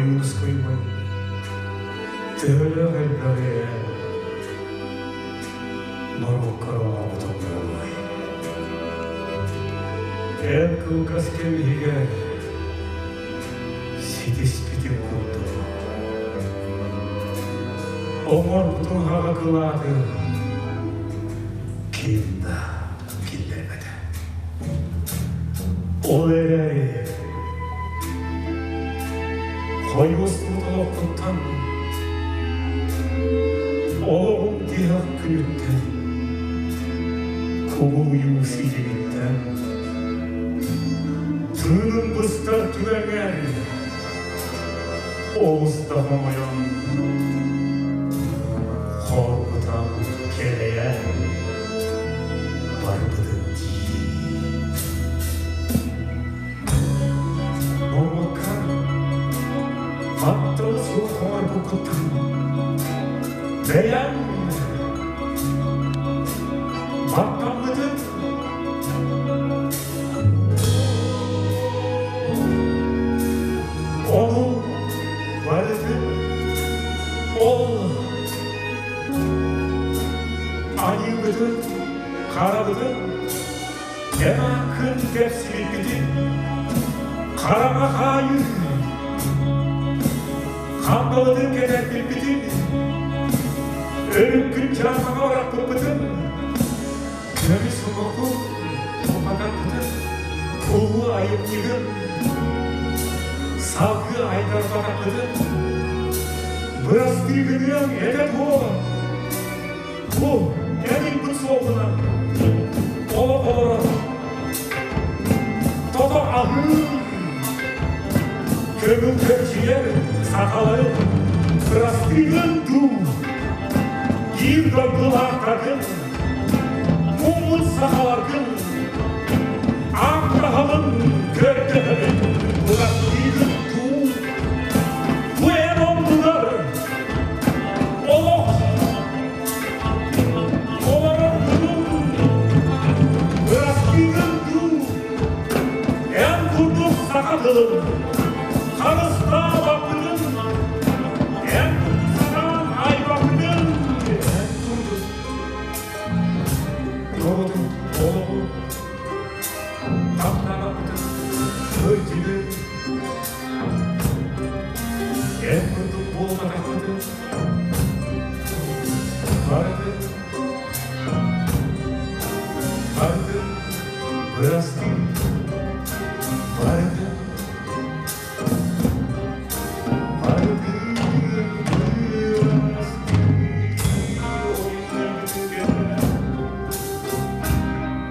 Ойуунускай убай төһөлөөх элбэҕи эн норуоккар оҥорбутуҥ буолуой? Эн кылгас кэм иһигэр ситиспитиҥ курдук оҥорбутуҥ аҕа кылааты ким да киллэрбэтэ. Ол эрээри хойуоспут олоххуттан олоҕум тиһэх күнүттэн кубулуйуу силигиттэн тыыным быстар түгэҥҥэр олус да хомойон хоргутан кэлэйэн барбытым дии. Норуокка тапталы суох оҥорбуккуттан бэйэҥ баттаммытын Ону барытын ол айыыбытын, харабытын эн кэпсиирбитин хараҥа хаайыы хандалытын кэтэрбиппитин өрүккүн чааһаҕа бараппыппытын көмүс уҥуоҕун туппатарбытын улуу айымньыгын салгыы айдарбатахпытын бырастыы гыныаҥ этэ дуо? Бу эн ыйбыт суолгунан олох олорор тото аһыыр көҥүл көччүйэр сахалары бырастыыгын дуу биир дойдулаахтаргын муммут сахаларгын ааттаһабын көрдөһөбүн бырастыыгын дуу бу эн оннугар олох олороргун бырастыыгын дуу эн курдук саха тылын харыстаабаппытын эн курдук сатаан айбаппытын эн курдук норуотун олоҕун таптаабаппытын кырдьыгын эн курдук буолбатахпытын барытын барытын бырастыы барытын барытын бырастыы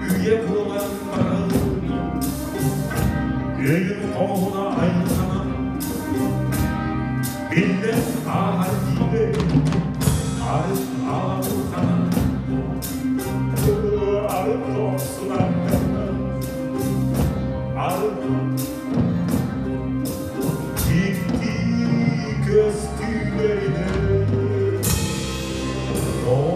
үйэ буолан баран өйүн хоһуна айылҕанан биллэн ааһар диибэ арыт аалылханан арыт дохсунан арыт дьикти көстүүлэринэн доо